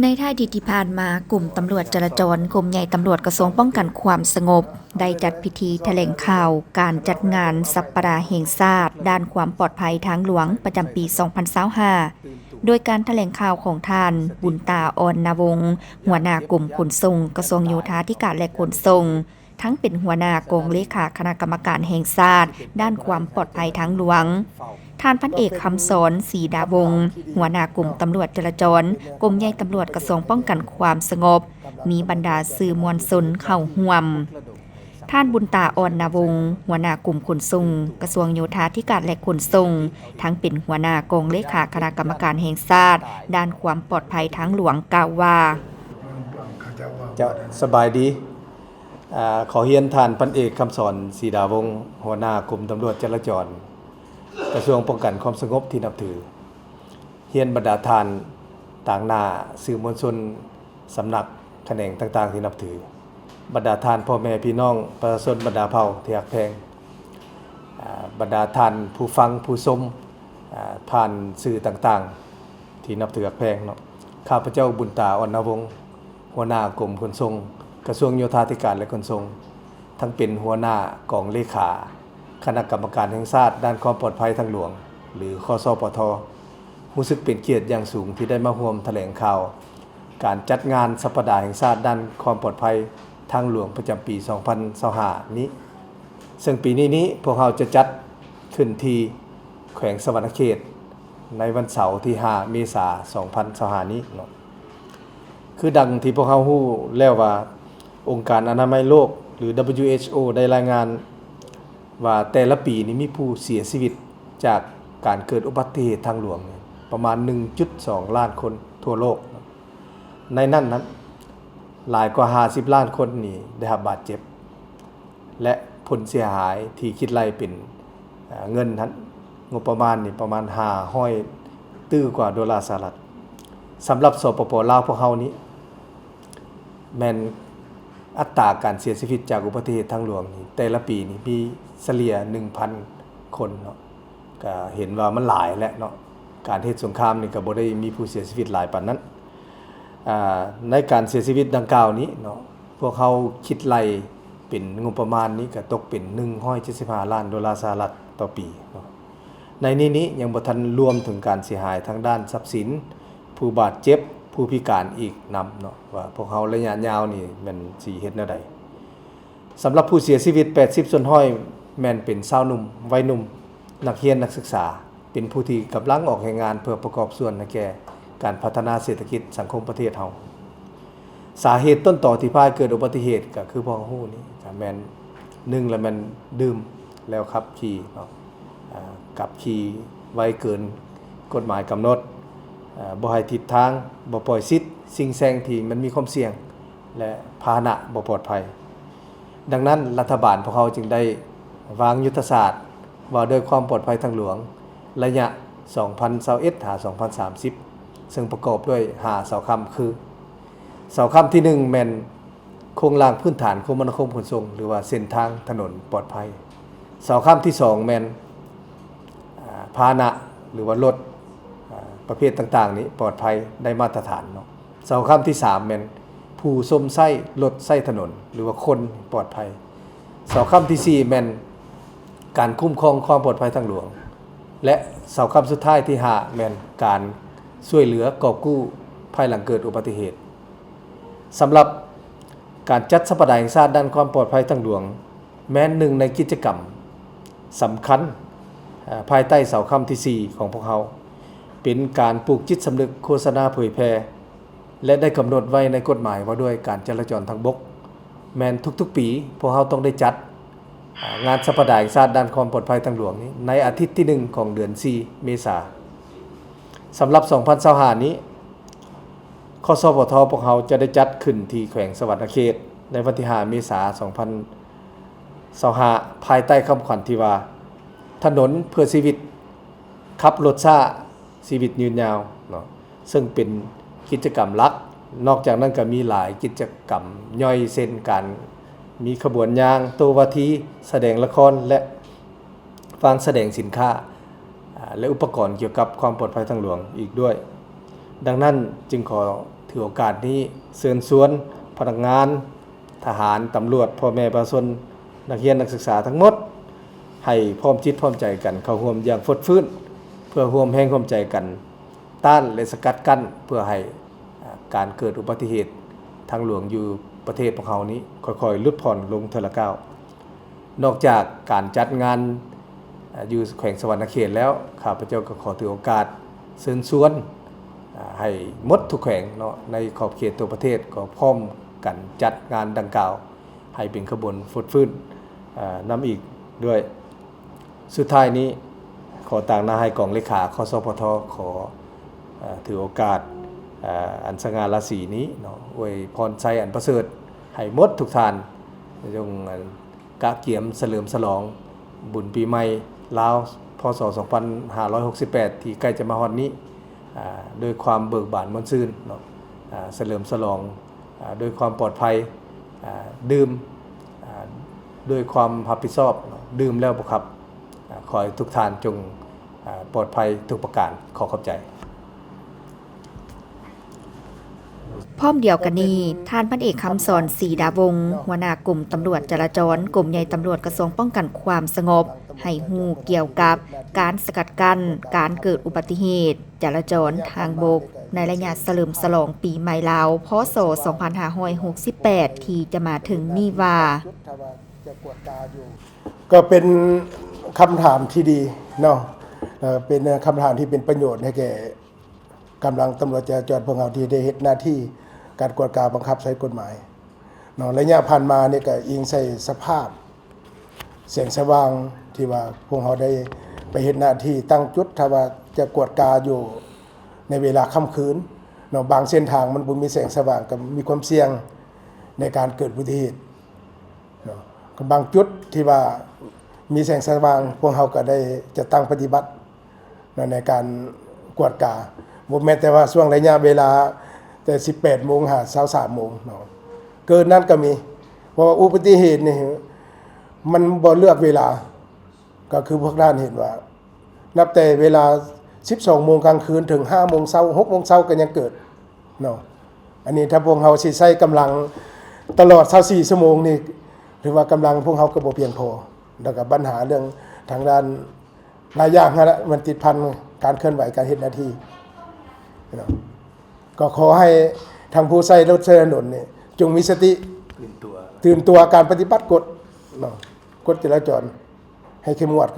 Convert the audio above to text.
ໃນທ້າຍທິດທີ່ຜ່ານມາ, ກົມຕຳຫຼວດຈະລາຈອນ, ກົມໃຫຍ່ຕຳຫຼວດກະຊວງປ້ອງກັນຄວາມສະຫງົບ ໄດ້ຈັດພິທີຖະແຫຼງຂ່າວການຈັດງານສັບປະດາແຫ່ງຊາດດ້ານຄວາມປອດໄພທາງຫຼວງປະຈຳປີສອງພັນຊາວຫ້າ ໂດຍການຖະແຫຼງຂ່າວຂອງທ່ານ ບຸນຕາ ອອນນາວົງ ຫົວໜ້າກົມຂົນສົ່ງ ກະຊວງໂຍທາທິການ ແລະ ຂົນສົ່ງ, ທັງເປັນຫົວໜ້າກອງເລຂາຄະນະກຳມະການແຫ່ງຊາດດ້ານຄວາມປອດໄພທາງຫຼວງ, ທ່ານພັນເອກ ຄຳສອນ ສີດາວົງ ຫົວໜ້າກົມຕຳຫຼວດຈະລາຈອນ, ກົມໃຫຍ່ຕຳຫຼວດກະຊວງປ້ອງກັນຄວາມສະຫງົບ, ມີບັນດາສື່ມວນຊົນເຂົ້າຮ່ວມ. ທ່ານ ບຸນຕາ ອອນນາວົງ ຫົວໜ້າກົມຂົນສົ່ງ ກະຊວງໂຍທາທິການ ແລະ ຂົນສົ່ງ, ທັງເປັນຫົວໜ້າກອງເລຂາຄະນະກຳມະການແຫ່ງຊາດດ້ານຄວາມປອດໄພທາງຫຼວງ ກ່າວວ່າ: ເຈົ້າ, ສະບາຍດີ. ອາ, ຂໍຮຽນທ່ານ ພັນເອກ ຄຳສອນ ສີດາວົງ ຫົວໜ້າກົມຕຳຫຼວດຈະລາຈອນ ກະຊວງປ້ອງກັນຄວາມສະຫງົບທີ່ນັບຖື. ຮຽນບັນດາທ່ານຕາງໜ້າສື່ມວນຊົນ ສຳນັກຂະແໜງຕ່າງໆທີ່ນັບຖື, ບັນດາທ່ານພໍ່ແມ່ພີ່ນ້ອງປະຊາຊົນບັນດາເຜົ່າທີ່ຮັກແພງ, ອາ, ບັນດາທ່ານຜູ້ຟັງຜູ້ຊົມ, ອາ, ຜ່ານສື່ຕ່າງໆທີ່ນັບຖືຮັກແພງເນາະ, ຂ້າພະເຈົ້າ ບຸນຕາ ອອນນາວົງ ຫົວໜ້າກົມຂົນສົ່ງ ກະຊວງໂຍທາທິການ ແລະ ຂົນສົ່ງ, ທັງເປັນຫົວໜ້າກອງເລຂາຄະນະກຳມະການແຫ່ງຊາດດ້ານຄວາມປອດໄພທາງຫຼວງ ຫຼື ຄສປທ, ຮູ້ສຶກເປັນກຽດຢ່າງສູງທີ່ໄດ້ມາຮ່ວມຖະແຫຼງຂ່າວການຈັດງານສັບປະດາແຫ່ງຊາດດ້ານຄວາມປອດໄພທາງຫຼວງປະຈຳປີສອງພັນຊາວຫ້ານີ້, ເຊິ່ງປີນີ້ນີ້ພວກເຮົາຈະຈັດຂຶ້ນທີ່ແຂວງສະຫວັນນະເຂດ ໃນວັນເສົາທີຫ້າເມສາສອງພັນຊາວຫ້ານີ້ເນາະ. ຄືດັ່ງທີ່ພວກເຮົາຮູ້ແລ້ວວ່າ ອົງການອະນາໄມໂລກ ຫຼື WHO ໄດ້ລາຍງານວ່າ ແຕ່ລະປີນີ້ມີຜູ້ເສຍຊີວິດຈາກການເກີດອຸບັດຕິເຫດທາງຫຼວງປະມານໜຶ່ງຈຸດສອງລ້ານຄົນທົ່ວໂລກ. ໃນນັ້ນນັ້ນ ຫຼາຍກວ່າຫ້າສິບລ້ານຄົນນີ້ໄດ້ຮັບບາດເຈັບ ແລະ ຜົນເສຍຫາຍທີ່ຄິດໄລ່ເປັນ ເອີ ເງິນຫັ້ນ ງົບປະມານນີ້ປະມານຫ້າຮ້ອຍຕື້ກວ່າໂດລາສະຫະລັດ. ສຳລັບ ສປປ ລາວ ພວກເຮົານີ້ ແມ່ນອັດຕາການເສຍຊີວິດຈາກອຸບັດຕິເຫດທາງຫຼວງນີ້ ແຕ່ລະປີນີ້ມີສະເລ່ຍໜຶ່ງພັນຄົນເນາະ. ກະເຫັນວ່າມັນຫຼາຍແຫຼະເນາະ, ການເຮັດສົງຄາມນີ້ກະບໍ່ໄດ້ມີຜູ້ເສຍຊີວິດຫຼາຍປານນັ້ນ. ອາ ໃນການເສຍຊີວິດດັ່ງກ່າວນີ້ເນາະ, ພວກເຮົາຄິດໄລ່ເປັນງົບປະມານນີ້ກະຕົກເປັນໜຶ່ງຮ້ອຍເຈັດສິບຫ້າລ້ານໂດລາສະຫະລັດຕໍ່ປີເນາະ. ໃນນີ້ນີ້ຍັງບໍ່ທັນລວມເຖິງການເສຍຫາຍທາງດ້ານຊັບສິນ, ຜູ້ບາດເຈັບ, ຜູ້ພິການອີກນຳເນາະ, ວ່າພວກເຮົາໄລຍະຍາວນີ້ແມ່ນຊິເຮັດແນວໃດ. ສຳລັບຜູ້ເສຍຊີວິດ ແປດສິບສ່ວນຮ້ອຍແມ່ນເປັນຊາວໜຸ່ມ, ໄວໜຸ່ມ, ນັກຮຽນ, ນັກສຶກສາ, ເປັນຜູ້ທີ່ກຳລັງອອກແຮງງານເພື່ອປະກອບສ່ວນໃຫ້ແກ່ການພັດທະນາເສດຖະກິດສັງຄົມປະເທດເຮົາ. ສາເຫດຕົ້ນຕໍທີ່ພາໃຫ້ເກີດອຸບັດຕິເຫດກໍຄືພວກເຮົາຮູ້ນີ້ ກໍແມ່ນ ໜຶ່ງລະແມ່ນດື່ມແລ້ວຂັບຂີ່ເນາະ, ອາ ຂັບຂີ່ໄວເກີນກົດໝາຍກຳນົດ, ອາ ບໍ່ໃຫ້ທິດທາງ, ບໍ່ປ່ອຍສິດ, ສິ່ງແຊ່ງທີ່ມັນມີຄວາມສ່ຽງ ແລະ ພາຫະນະບໍ່ປອດໄພ. ດັ່ງນັ້ນ ລັດຖະບານພວກເຮົາຈຶ່ງໄດ້ວາງຍຸດທະສາດວ່າດ້ວຍຄວາມປອດໄພທາງຫຼວງ ໄລຍະສອງພັນຊາວເອັດ ຫາ ສອງພັນສາມສິບ ເຊິ່ງປະກອບດ້ວຍຫ້າເສົາຄ້ຳຄື ເສົາຄ້ຳທີໜຶ່ງແມ່ນໂຄງລ່າງພື້ນຖານຄົມມະນາຄົມຂົນສົ່ງ ຫຼືວ່າເສັ້ນທາງຖະໜົນປອດໄພ. ເສົາຄ້ຳທີສອງແມ່ນ ອາ ພາຫະນະ ຫຼືວ່າລົດ ອາ ປະເພດຕ່າງໆນີ້ປອດໄພໄດ້ມາດຕະຖານເນາະ. ເສົາຄ້ຳທີສາມແມ່ນຜູ້ຊົມໃຊ້ລົດໃຊ້ຖະໜົນ ຫຼືວ່າຄົນປອດໄພ. ເສົາຄ້ຳທີສີ່ແມ່ນການຄຸ້ມຄອງຄວາມປອດໄພທາງຫຼວງ ແລະ ເສົາຄ້ຳສຸດທ້າຍທີຫ້າແມ່ນການຊ່ວຍເຫຼືອກອບກູ້ພາຍຫຼັງເກີດອຸບັດຕິເຫດ. ສຳລັບການຈັດສັບປະດາແຫ່ງຊາດດ້ານຄວາມປອດໄພທາງຫຼວງ ແມ່ນໜຶ່ງໃນກິດຈະກຳສຳຄັນ ເອີ ພາຍໃຕ້ເສົາຄ້ຳທີສີ່ຂອງພວກເຮົາ ເປັນການປູກຈິດສຳນຶກໂຄສະນາເຜີຍແຜ່ ແລະ ໄດ້ກຳນົດໄວ້ໃນກົດໝາຍວ່າດ້ວຍການຈະລາຈອນທາງບົກ ແມ່ນທຸກໆປີພວກເຮົາຕ້ອງໄດ້ຈັດ ອາ ງານສັບປະດາແຫ່ງຊາດດ້ານຄວາມປອດໄພທາງຫຼວງນີ້ ໃນອາທິດທີໜຶ່ງຂອງເດືອນສີ່ເມສາ. ສຳລັບສອງພັນຊາວຫ້ານີ້ ຄສປທ ພວກເຮົາຈະໄດ້ຈັດຂຶ້ນທີ່ແຂວງສະຫວັນນະເຂດ ໃນວັນທີຫ້າເມສາສອງພັນຊາວຫ້າ ພາຍໃຕ້ຄຳຂວັນທີ່ວ່າ ຖະໜົນເພື່ອຊີວິດ ຂັບລົດຊ້າ ຊີວິດຍືນຍາວເນາະ ເຊິ່ງເປັນກິດຈະກຳຫຼັກ. ນອກຈາກນັ້ນກໍມີຫຼາຍກິດຈະກຳຍ່ອຍ ເຊັ່ນ ການມີຂະບວນຍ່າງ, ໂຕ້ວາທີ, ສະແດງລະຄອນ ແລະ ວາງສະແດງສິນຄ້າ ອາ ແລະ ອຸປະກອນກ່ຽວກັບຄວາມປອດໄພທາງຫຼວງອີກດ້ວຍ. ດັ່ງນັ້ນຈຶ່ງຂໍ ຖືໂອກາດນີ້ເຊີນຊວນພະນັກງານ, ທະຫານ, ຕຳຫຼວດ, ພໍ່ແມ່ປະຊາຊົນ, ນັກຮຽນ, ນັກສຶກສາທັງໝົດ ໃຫ້ພ້ອມຈິດພ້ອມໃຈກັນເຂົ້າຮ່ວມຢ່າງຟົດຟື້ນ ເພື່ອຮ່ວມແຮງຮ່ວມໃຈກັນຕ້ານ ແລະ ສະກັດກັ້ນ ເພື່ອໃຫ້ ເອີ່ ການເກີດອຸບັດຕິເຫດທາງຫຼວງຢູ່ປະເທດພວກເຮົານີ້ຄ່ອຍໆຫຼຸດຜ່ອນລົງເທື່ອລະກ້າວ. ນອກຈາກການຈັດງານ ເອີ່ ຢູ່ແຂວງສະຫວັນນະເຂດແລ້ວ, ຂ້າພະເຈົ້າກໍຂໍຖືໂອກາດເຊີນຊວນ ເອີ່ ໃຫ້ໝົດທຸກແຂວງເນາະ ໃນຂອບເຂດທົ່ວປະເທດ ກໍພ້ອມກັນຈັດງານດັ່ງກ່າວໃຫ້ເປັນຂະບວນຟົດຟື້ນ ເອີ່ ນຳອີກດ້ວຍ. ສຸດທ້າຍນີ້ ຂໍຕາງໜ້າໃຫ້ກອງເລຂາ ຄສພທ ຂໍ ເອີ່ ຖືໂອກາດ ເອີ່ ອັນສະຫງ່າລາສີນີ້ເນາະ ອວຍພອນໄຊອັນປະເສີດໃຫ້ໝົດທຸກທ່ານ ຈົ່ງ ກະກຽມສະເຫຼີມສະຫຼອງບຸນປີໃໝ່ລາວ ພ.ສ. ສອງພັນຫ້າຮ້ອຍຫົກສິບແປດ ທີ່ໃກ້ຈະມາຮອດນີ້ ອາ ດ້ວຍຄວາມເບີກບານມ່ວນຊື່ນເນາະ ອາ ສະເຫຼີມສະຫຼອງ ອາ ດ້ວຍຄວາມປອດໄພ ອາ ດື່ມ ອາ ດ້ວຍຄວາມຮັບຜິດຊອບເນາະ ດື່ມແລ້ວບໍ່ຂັບ. ອາ ຂໍໃຫ້ທຸກທ່ານຈົ່ງ ອາ ປອດໄພທຸກປະການ. ຂໍຂອບໃຈ. ພ້ອມດຽວກັນນີ້, ທ່ານພັນເອກ ຄຳສອນ ສີດາວົງ ຫົວໜ້າກົມຕຳຫຼວດຈະລາຈອນ ກົມໃຫຍ່ຕຳຫຼວດ ກະຊວງປ້ອງກັນຄວາມສະຫງົບ ໃຫ້ຮູ້ກ່ຽວກັບການສະກັດກັ້ນການເກີດອຸບັດຕິເຫດຈະລາຈອນທາງບົກ ໃນໄລຍະສະເຫຼີມສະຫຼອງປີໃໝ່ລາວ ພ.ສ. ສອງພັນຫ້າຮ້ອຍຫົກສິບແປດ ທີ່ຈະມາເຖິງນີ້ວ່າ ກໍເປັນຄຳຖາມທີ່ດີເນາະ ເອີ່ ເປັນຄຳຖາມທີ່ເປັນປະໂຫຍດໃຫ້ແກ່ ກຳລັງຕຳຫຼວດຈະລາຈອນພວກເຮົາທີ່ໄດ້ເຮັດໜ້າທີ່ການກວດກາບັງຄັບໃຊ້ກົດໝາຍເນາະ. ໄລຍະຜ່ານມານີ້ກໍອີງໃສ່ສະພາບແສງສະຫວ່າງທີ່ວ່າພວກເຮົາໄດ້ໄປເຮັດໜ້າທີ່ຕັ້ງຈຸດ ຖ້າວ່າຈະກວດກາຢູ່ໃນເວລາຄ່ຳຄືນເນາະ, ບາງເສັ້ນທາງມັນບໍ່ມີແສງສະຫວ່າງ ກໍມີຄວາມສ່ຽງໃນການເກີດອຸບັດຕິເຫດເນາະ. ບາງຈຸດທີ່ວ່າມີແສງສະຫວ່າງ ພວກເຮົາກໍໄດ້ຈັດຕັ້ງປະຕິບັດ ເນາະ ໃນການກວດກາ ບໍ່ແມ່ນແຕ່ວ່າຊ່ວງໄລຍະເວລາແຕ່ສິບແປດໂມງຫາຊາວສາມໂມງເນາະ ເກີນນັ້ນກໍມີ ເພາະວ່າອຸບັດຕິເຫດນີ້ມັນບໍ່ເລືອກເວລາ ກໍຄືພວກທ່ານເຫັນວ່າ ນັບແຕ່ເວລາສິບສອງໂມງກາງຄືນເຖິງຫ້າໂມງເຊົ້າ ຫົກໂມງເຊົ້າກໍຍັງເກີດເນາະ. ອັນນີ້ຖ້າພວກເຮົາຊິໃຊ້ກຳລັງຕະຫຼອດຊາວສີ່ຊົ່ວໂມງນີ້ ຖືວ່າກຳລັງພວກເຮົາກໍບໍ່ພຽງພໍ ແລ້ວກໍບັນຫາເລື່ອງທາງດ້ານ ຫຼາຍຢ່າງຫັ້ນລະ ມັນຕິດພັນການເຄື່ອນໄຫວການເຮັດໜ້າທີ່ເນາະ. ກໍຂໍໃຫ້ທາງຜູ້ໃຊ້ລົດໃຊ້ຖະໜົນນີ້ ຈົ່ງມີສະຕິ ຕື່ນຕົວ ຕື່ນຕົວການປະຕິບັດກົດເນາະ ກົດຈະລາຈອນໃຫ້ເຂັ້ມງວດ.